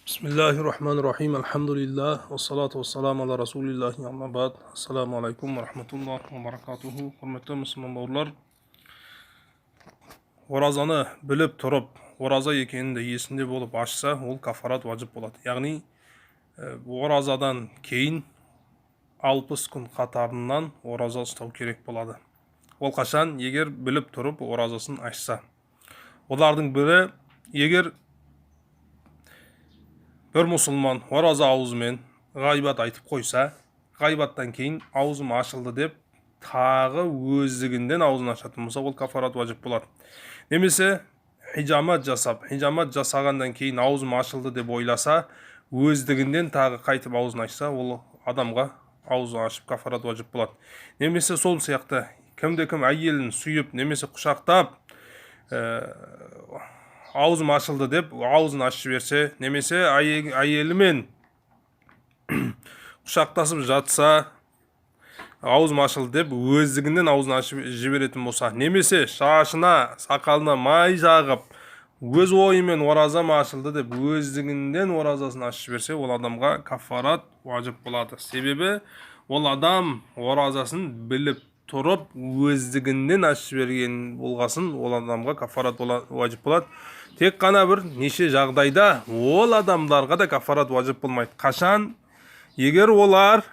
Бисмиллахи рахмани рахим. Альхамдулиллах, уассалату уассаламу ала расулиллахи, амма бад. Ассаламу алейкум ва рахматуллахи ва баракатуху. Құрметті мұсылман бауырлар, оразаны біліп тұрып, ораза екенін де есінде болып ашса, ол кафарат уажып болады. Яғни, оразадан кейін 60 күн қатарынан ораза ұстау керек болады. Ол қашан? Егер біліп тұрып оразасын ашса. Олардың бірі, егер бір мұсылман ораза аузымен ғайбат айтып қойса, ғайбаттан кейін аузым ашылды деп тағы өздігінен аузын ашатын болса, ол кафарат уажып болады. Немесе хижамат жасап, хижамат жасағаннан кейін аузым ашылды деп ойласа, өздігінен тағы қайтып аузын ашса, ол адамға аузын ашып кафарат уажып болады. Немесе сол сияқты кімде кім әйелін сүйіп немесе құшақтап, аузым ашылды деп аузын ашып жіберсе, немесе әйелімен құшақтасып жатса, аузым ашылды деп өздігінен аузын ашып жіберетін болса, немесе шашына, сақалына май жағып, өз ойымен оразам ашылды деп өздігінен оразасын ашып жіберсе, ол адамға кафарат уажып болады. Себебі ол адам оразасын біліп тұрып өздігінен ашып жіберген болғасын, ол адамға кафарат уажып болады. Тек қана бір неше жағдайда ол адамдарға да кафарат уажып болмайды. Қашан? Егер олар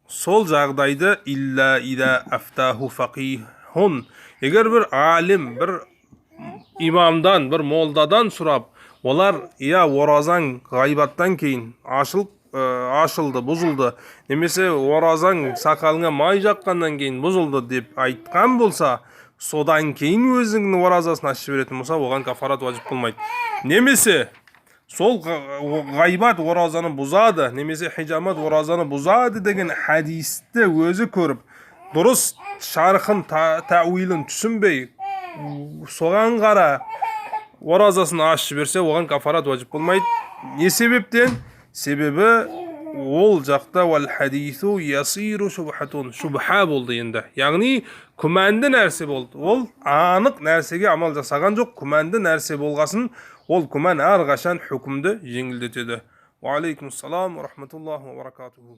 сол жағдайды илля ида афтаху фақихун, егер бір алим, бір имамдан, бір молдадан сұрап, олар иә, оразаң ғайбаттан кейін ашылып, ашылды, бұзылды, немесе оразаң сақалыңа май жаққаннан кейін бұзылды деп айтқан болса, содан кейін өзінің оразасын ашып жіберетін болса, оған кафарат уажып болмайды. Немесе сол ғайбат оразаны бұзады немесе хижамат оразаны бұзады деген хадисті өзі көріп, дұрыс шархын, тәуилін түсінбей, соған қара оразасын ашып жіберсе, оған кафарат уажып болмайды. Не себептен? Себебі ол жақта уәл хадису ясиру шубхатун, шубха болды енді, яғни күмәнді нәрсе болды. Ол анық нәрсеге амал жасаған жоқ, күмәнді нәрсе болғасын, ол күмән әрқашан үкімді жеңілдетеді. Уағалейкумассалам уа рахматуллахи уа баракатуху.